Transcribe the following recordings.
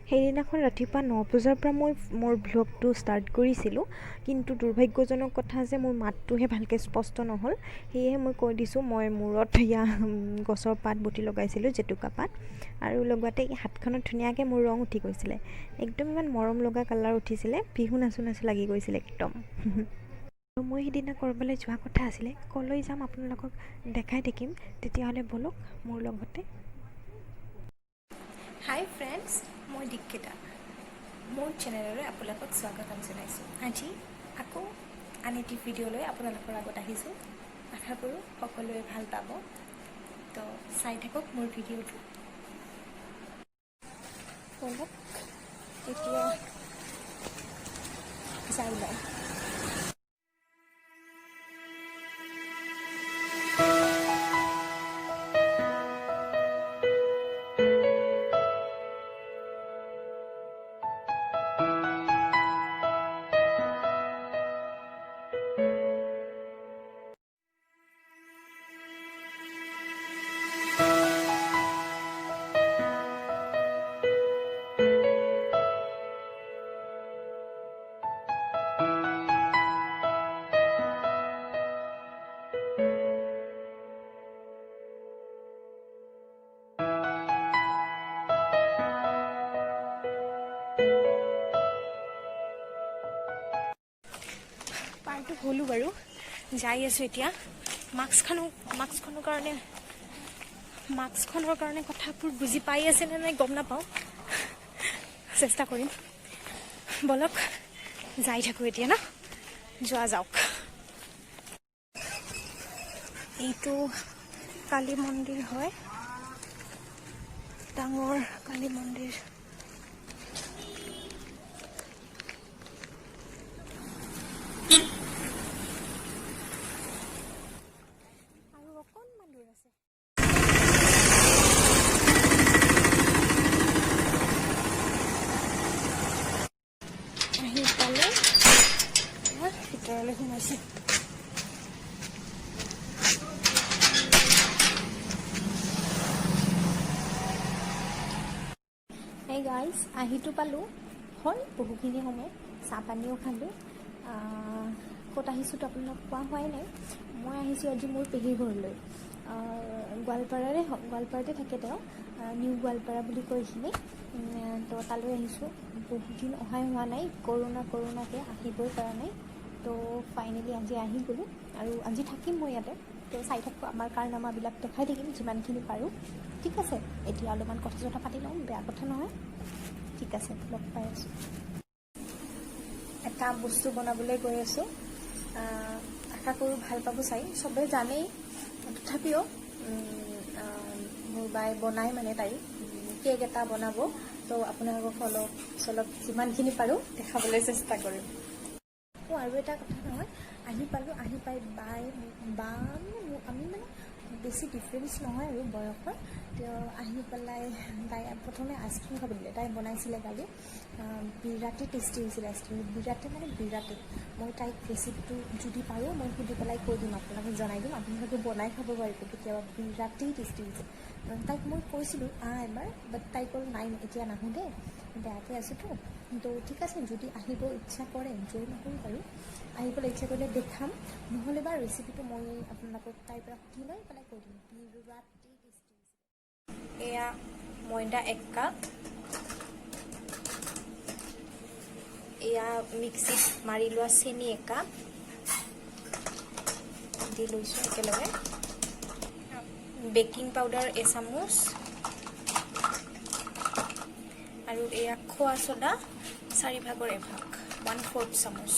সেইদিনাখন ৰাতিপুৱা 9 বজাৰ পৰা মই মোৰ ভ্লগটো ষ্টাৰ্ট কৰিছিলোঁ, কিন্তু দুৰ্ভাগ্যজনক কথা যে মোৰ মাতটোহে ভালকৈ স্পষ্ট নহ'ল। সেয়েহে মই কৈ দিছোঁ, মই মূৰত এয়া গছৰ পাত বটি লগাইছিলোঁ, জেতুকা পাত, আৰু লগতে এই হাতখনত ধুনীয়াকৈ মোৰ ৰং উঠি গৈছিলে। একদম ইমান মৰম লগা কালাৰ উঠিছিলে, বিহু নাচো নাচো লাগি গৈছিলে একদম। আৰু মই সিদিনা ক'ৰবালৈ যোৱা কথা আছিলে, ক'লৈ যাম আপোনালোকক দেখাই থাকিম। তেতিয়াহ'লে ব'লক মোৰ লগতে। হাই ফ্ৰেণ্ডছ, মই দীক্ষিতা, মোৰ চেনেললৈ আপোনালোকক স্বাগতম জনাইছোঁ। আজি আকৌ আন এটি ভিডিঅ' লৈ আপোনালোকৰ আগত আহিছোঁ। আশা কৰোঁ সকলোৱে ভাল পাব। তো চাই থাকক মোৰ ভিডিঅ'টো। ব'লক, এতিয়া যাই লওঁ। পাৰটো হ'লোঁ বাৰু, যাই আছোঁ এতিয়া। মাস্কখনৰ কাৰণে কথাবোৰ বুজি পাই আছেনে নাই গম নাপাওঁ, চেষ্টা কৰিম। ব'লক, যাই থাকোঁ এতিয়া ন, যোৱা যাওক। এইটো কালী মন্দিৰ হয়, ডাঙৰ কালী মন্দিৰ। আৰু অকণমান দূৰ আছে। আহি পালে, ভিতৰলৈ সোমাইছে। এই গাইজ, আহিতো পালোঁ, হ'ল বহুখিনি সময়, চাহ পানীও খালোঁ। ক'ত আহিছোঁতো আপোনালোক কোৱা হোৱাই নাই। মই আহিছোঁ আজি মোৰ পেহীৰ ঘৰলৈ। গোৱালপাৰাৰে, গোৱালপাৰাতে থাকে তেওঁ, নিউ গোৱালপাৰা বুলি কয় এইখিনি। তো তালৈ আহিছোঁ। বহুত দিন অহাই হোৱা নাই, কৰোণা কৰোণাকৈ আহিবই পৰা নাই। তো ফাইনেলি আজি আহি গ'লোঁ আৰু আজি থাকিম মই ইয়াতে। তো চাই থাকোঁ, আমাৰ কাৰনামাবিলাক দেখাই থাকিম যিমানখিনি পাৰোঁ। ঠিক আছে, এতিয়া অলপমান কথা চথা পাতি লওঁ, বেয়া কথা নহয়। ঠিক আছে, লগ পাই আছোঁ। এটা বস্তু বনাবলৈ গৈ আছোঁ, আশা কৰোঁ ভাল পাব চাই। চবে জানেই, তথাপিও মোৰ বাই বনাই, মানে তাই কেক এটা বনাব। তো আপোনালোকক অলপ চলপ যিমানখিনি পাৰোঁ দেখাবলৈ চেষ্টা কৰিম। অঁ, আৰু এটা কথা নহয়, আহি পালোঁ। আহি পাই বাই, বা মানে আমি মানে বেছি ডিফাৰেঞ্চ নহয় আৰু বয়সৰ। তেওঁ আহি পেলাই তাই প্ৰথমে আইচক্ৰীম খাব দিলে। তাই বনাইছিলে কালি, বিৰাটেই টেষ্টি হৈছিলে আইচক্ৰীম, বিৰাটেই মানে বিৰাটেই। মই তাইক ৰেচিপিটো যদি পাৰোঁ মই সুধি পেলাই কৈ দিম, আপোনালোকক জনাই দিম, আপোনালোকে বনাই খাব পাৰিব কেতিয়াবা। বিৰাটেই টেষ্টি হৈছে। তাইক মই কৈছিলোঁ আহ এবাৰ, বাট তাই ক'ল, নাই, এতিয়া নাহোঁ দেই, বেয়াকৈ আছোঁতো। তো ঠিক আছে, যদি আহিব ইচ্ছা কৰে, জোৰ নকৰোঁ বাৰু, আহিবলৈ ইচ্ছা কৰিলে দেখাম, নহ'লে বা ৰেচিপিটো মই আপোনালোকক তাইৰ পৰা সুধি লৈ পেলাই কৈ দিম। বিৰাটেই টেষ্টি হৈছে। এয়া ময়দা 1 কাপ, এয়া মিক্সিত মাৰি লোৱা চেনি 1 কাপ দি লৈছোঁ একেলগে। বেকিং পাউডাৰ এচামুচ আৰু এয়া খোৱা চ'ডা চাৰি ভাগৰ এভাগ, 1/4 চামুচ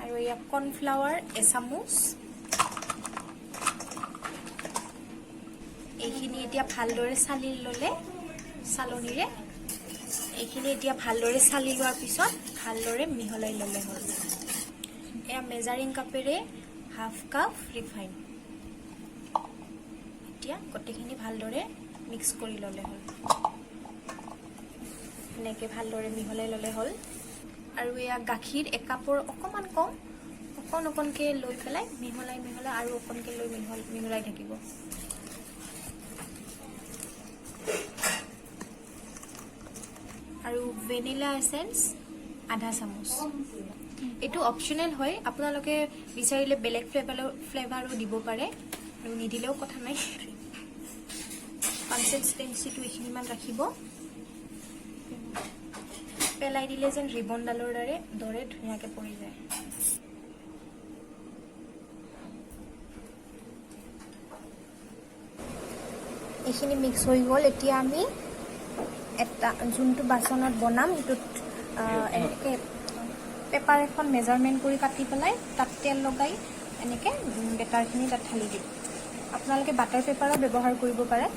আৰু এয়া কৰ্ণফ্লাৱাৰ এচামুচ। এইখিনি এতিয়া ভালদৰে চালি ল'লে চালনীৰে। এইখিনি এতিয়া ভালদৰে চালি লোৱাৰ পিছত ভালদৰে মিহলাই ল'লে হ'ল। এয়া মেজাৰিং কাপেৰে হাফ কাপ ৰিফাইন। এতিয়া গোটেইখিনি ভালদৰে মিক্স কৰি ল'লে হ'ল। এনেকৈ ভালদৰে মিহলাই ল'লে হ'ল। আৰু এয়া গাখীৰ একাপৰ অকণমান কম, অকণ অকণকৈ লৈ পেলাই মিহলাই মিহলাই আৰু অকণকৈ লৈ মিহলাই থাকিব। আৰু ভেনিলা এচেঞ্চ আধা চামুচ। এইটো অপশ্যনেল হয়, আপোনালোকে বিচাৰিলে বেলেগ ফ্লেভাৰো দিব পাৰে আৰু নিদিলেও কথা নাই। কনচিষ্টেঞ্চিটো এইখিনিমান ৰাখিব। পেলাই দিলে যেন ৰিবনডালৰ দৰে ধুনীয়াকৈ পৰি যায়। এইখিনি মিক্স হৈ গ'ল। এতিয়া আমি এটা যোনটো বাচনত বনাম, সেইটোত এনেকৈ পেপাৰ এখন মেজাৰমেণ্ট কৰি কাটি পেলাই তাত তেল লগাই এনেকৈ বেটাৰখিনি তাত ঢালি দিম। আপোনালোকে বাটাৰ পেপাৰো ব্যৱহাৰ কৰিব পাৰে।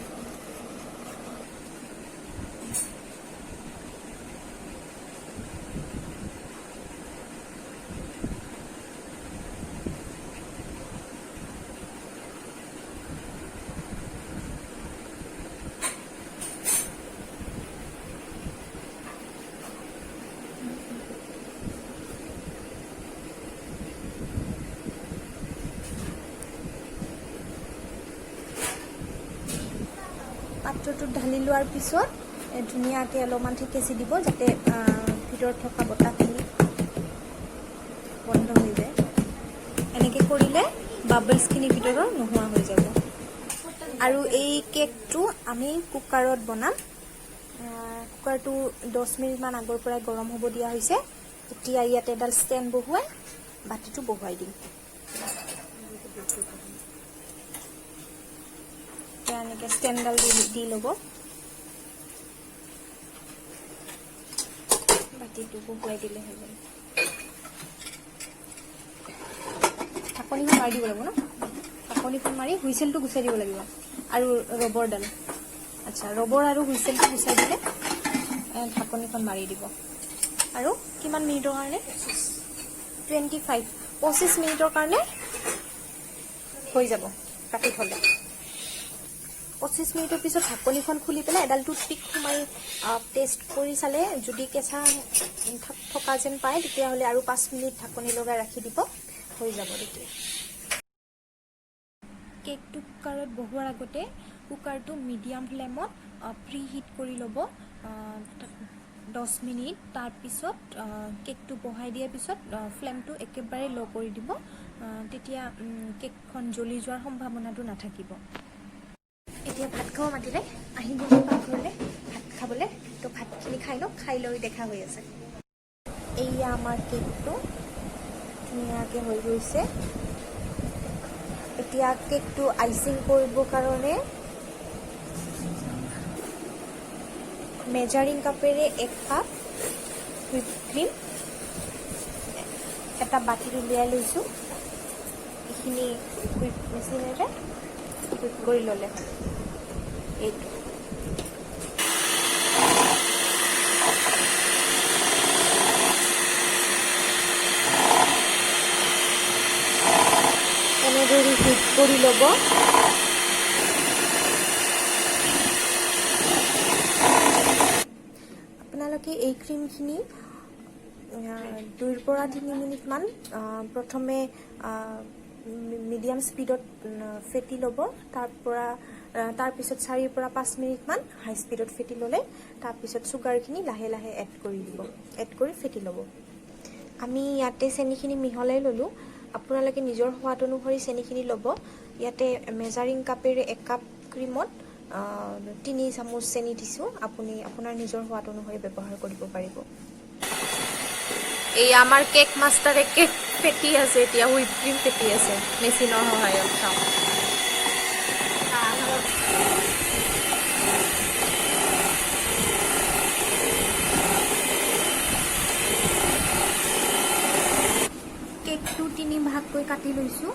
পাত্ৰটোত ঢালি লোৱাৰ পিছত ধুনীয়াকৈ অলপমান থেকেচি দিব, যাতে ভিতৰত থকা বতাহখিনি বন্ধ হৈ যায়। এনেকৈ কৰিলে বাবলছখিনি ভিতৰৰ নোহোৱা হৈ যাব। আৰু এই কেকটো আমি কুকাৰত বনাম। কুকাৰটো 10 মিনিটমান আগৰ পৰাই গৰম হ'ব দিয়া হৈছে। এতিয়া ইয়াত এডাল ষ্টেণ্ড বহুৱাই বাতিটো বহুৱাই দিম। এতিয়া এনেকৈ ষ্টেণ্ডডাল দি দি ল'ব, বাতিটো বহুৱাই দিলে হৈ গ'ল। ঢাকনিখন মাৰি দিব লাগিব ন? ঢাকনিখন মাৰি হুইচেলটো গুচাই দিব লাগিব আৰু ৰবৰডাল। আচ্ছা, ৰবৰ আৰু হুইচেলটো গুচাই দিলে ঢাকনিখন মাৰি দিব। আৰু কিমান মিনিটৰ কাৰণে? 25, 25 মিনিটৰ কাৰণে হৈ যাব কাটি থ'লে। 25 মিনিটৰ পিছত ঢাকনিখন খুলি পেলাই এডাল টুথপিক সোমাই টেষ্ট কৰি চালে যদি কেঁচা থকা যেন পায়, তেতিয়াহ'লে আৰু 5 মিনিট ঢাকনি লগাই ৰাখি দিব, হৈ যাব তেতিয়া। কেকটো কুকাৰত বহোৱাৰ আগতে কুকাৰটো মিডিয়াম ফ্লেমত প্ৰি হিট কৰি ল'ব 10 মিনিট। তাৰপিছত কেকটো বহাই দিয়াৰ পিছত ফ্লেমটো একেবাৰে ল' কৰি দিব। তেতিয়া কেকখন জ্বলি যোৱাৰ সম্ভাৱনাটো নাথাকিব। এতিয়া ভাত খাব মাতিলে, আহি গ'লো পাকঘৰলৈ ভাত খাবলৈ। তো ভাতখিনি খাই লওঁ, খাই লৈ দেখা হৈ আছে। এইয়া আমাৰ কেকটো ধুনীয়াকৈ হৈ গৈছে। এতিয়া কেকটো আইচিং কৰিবৰ কাৰণে মেজাৰিং কাপেৰে 1 কাপ হুইপ ক্ৰীম এটা বাতিত উলিয়াই লৈছোঁ। এইখিনি হুইপ মেচিনেৰে হুইপ কৰি ল'লে হ'ল এইটো। এনেদৰে হুইপ কৰি ল'ব। আপোনালোকে এই ক্ৰীমখিনি 2ৰ পৰা 3 মিনিটমান প্ৰথমে মিডিয়াম স্পীডত ফেটি ল'ব। তাৰপিছত 4ৰ পৰা 5 মিনিটমান হাই স্পীডত ফেটি ল'লে, তাৰপিছত চুগাৰখিনি লাহে লাহে এড কৰি দিব, এড কৰি ফেটি ল'ব। আমি ইয়াতে চেনিখিনি মিহলাই ল'লোঁ। আপোনালোকে নিজৰ সোৱাদ অনুসৰি চেনিখিনি ল'ব। ইয়াতে মেজাৰিং কাপেৰে 1 কাপ ক্ৰীমত 3 চামুচ চেনি দিছোঁ। আপুনি আপোনাৰ নিজৰ সোৱাদ অনুসৰি ব্যৱহাৰ কৰিব পাৰিব। এই আমাৰ কেক মাষ্টাৰে কেক ফেটি আছে। এতিয়া হুইপ ক্ৰীম ফেটি আছে মেচিনৰ সহায়ত। চাওঁ। কেকটো তিনি ভাগকৈ কাটি লৈছোঁ।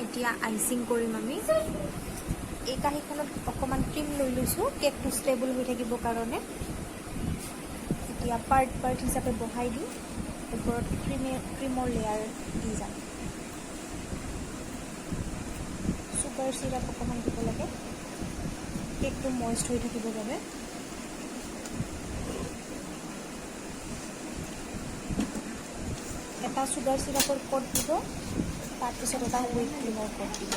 এতিয়া আইচিং কৰিম আমি। এই কাঁহীখনত অকণমান ক্ৰীম লৈ লৈছোঁ, কেকটো ষ্টেবল হৈ থাকিবৰ কাৰণে। এতিয়া পাৰ্ট পাৰ্ট হিচাপে বহাই দিম, ওপৰত ক্ৰীমৰ লেয়াৰ দি যাম। চুগাৰ চিৰাপ অকণমান দিব লাগে, কেকটো মইষ্ট হৈ থাকিবৰ বাবে। এটা চুগাৰ চিৰাপৰ ক'ট দিব, তাৰপিছত এটা হুইপ ক্ৰীমৰ ক'ট দিব।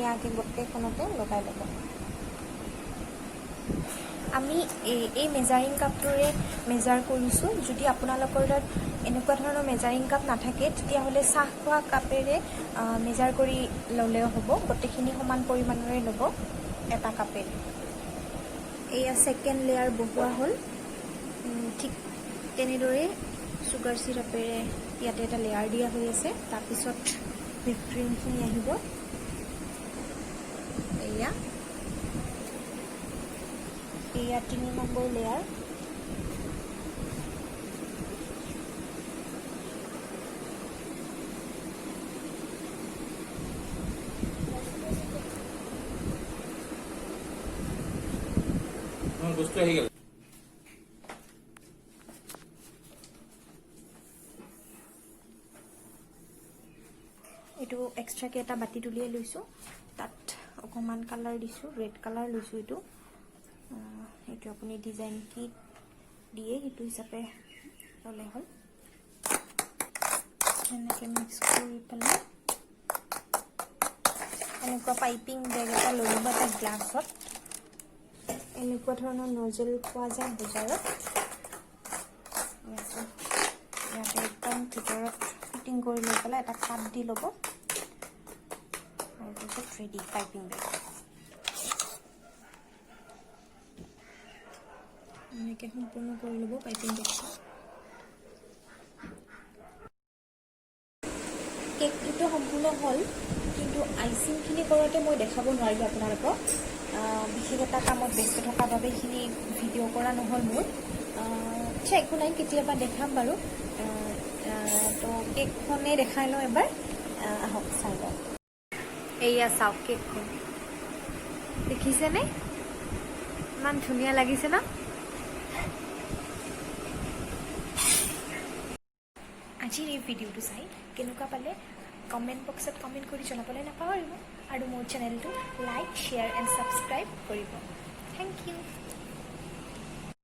ধুনীয়াকৈ গোটেইখনতে লগাই ল'ব। আমি এই মেজাৰিং কাপটোৰে মেজাৰ কৰিছোঁ। যদি আপোনালোকৰ তাত এনেকুৱা ধৰণৰ মেজাৰিং কাপ নাথাকে, তেতিয়াহ'লে চাহ খোৱা কাপেৰে মেজাৰ কৰি ল'লেও হ'ব। গোটেইখিনি সমান পৰিমাণৰে ল'ব এটা কাপেৰে। এয়া ছেকেণ্ড লেয়াৰ বহোৱা হ'ল। ঠিক তেনেদৰে চুগাৰ চিৰাপেৰে ইয়াতে এটা লেয়াৰ দিয়া হৈ আছে। তাৰপিছত হুইপ ক্ৰীমখিনি আহিব। এয়া 3 নম্বৰ লেয়াৰ। তোমাৰ বস্তু আহি গ'ল। এইটো এক্সট্ৰাকৈ এটা বাতিত উলিয়াই লৈছোঁ। তাত অকণমান কালাৰ দিছোঁ, ৰেড কালাৰ লৈছোঁ এইটো। এইটো আপুনি ডিজাইন কি দিয়ে, সেইটো হিচাপে ল'লে হ'ল। এনেকৈ মিক্স কৰি পেলাই এনেকুৱা পাইপিং বেগ এটা লৈ ল'ব। এটা গ্লাছত এনেকুৱা ধৰণৰ নজেল পোৱা যায় বজাৰত। ইয়াতে একদম ভিতৰত ফিটিং কৰি লৈ পেলাই এটা কাপ দি ল'ব আৰু তাৰপিছত ৰেডি পাইপিং বেগ। এনেকৈ সম্পূৰ্ণ কৰি ল'ব পাইপিং বেগটো। কেকটোতো সম্পূৰ্ণ হ'ল, কিন্তু আইচিংখিনি কৰোঁতে মই দেখাব নোৱাৰিলোঁ আপোনালোকক। বিশেষ এটা কামত ব্যস্ত থকাৰ বাবে এইখিনি ভিডিঅ' কৰা নহ'ল মোৰ। আচ্ছা, একো নাই, কেতিয়াবা দেখাম বাৰু। তো কেকখনেই দেখাই লওঁ এবাৰ। আহক, চাই লওঁ। এইয়া চাওক কেকখন, দেখিছেনে? ইমান ধুনীয়া লাগিছে ন? আজিৰ এই ভিডিঅ'টো চাই কেনেকুৱা পালে, কমেণ্ট বক্সত কমেণ্ট কৰি জনাবলৈ নাপাহৰিব আৰু মোৰ চেনেলটো লাইক, শ্বেয়াৰ এণ্ড ছাবস্ক্ৰাইব কৰিব। Thank U.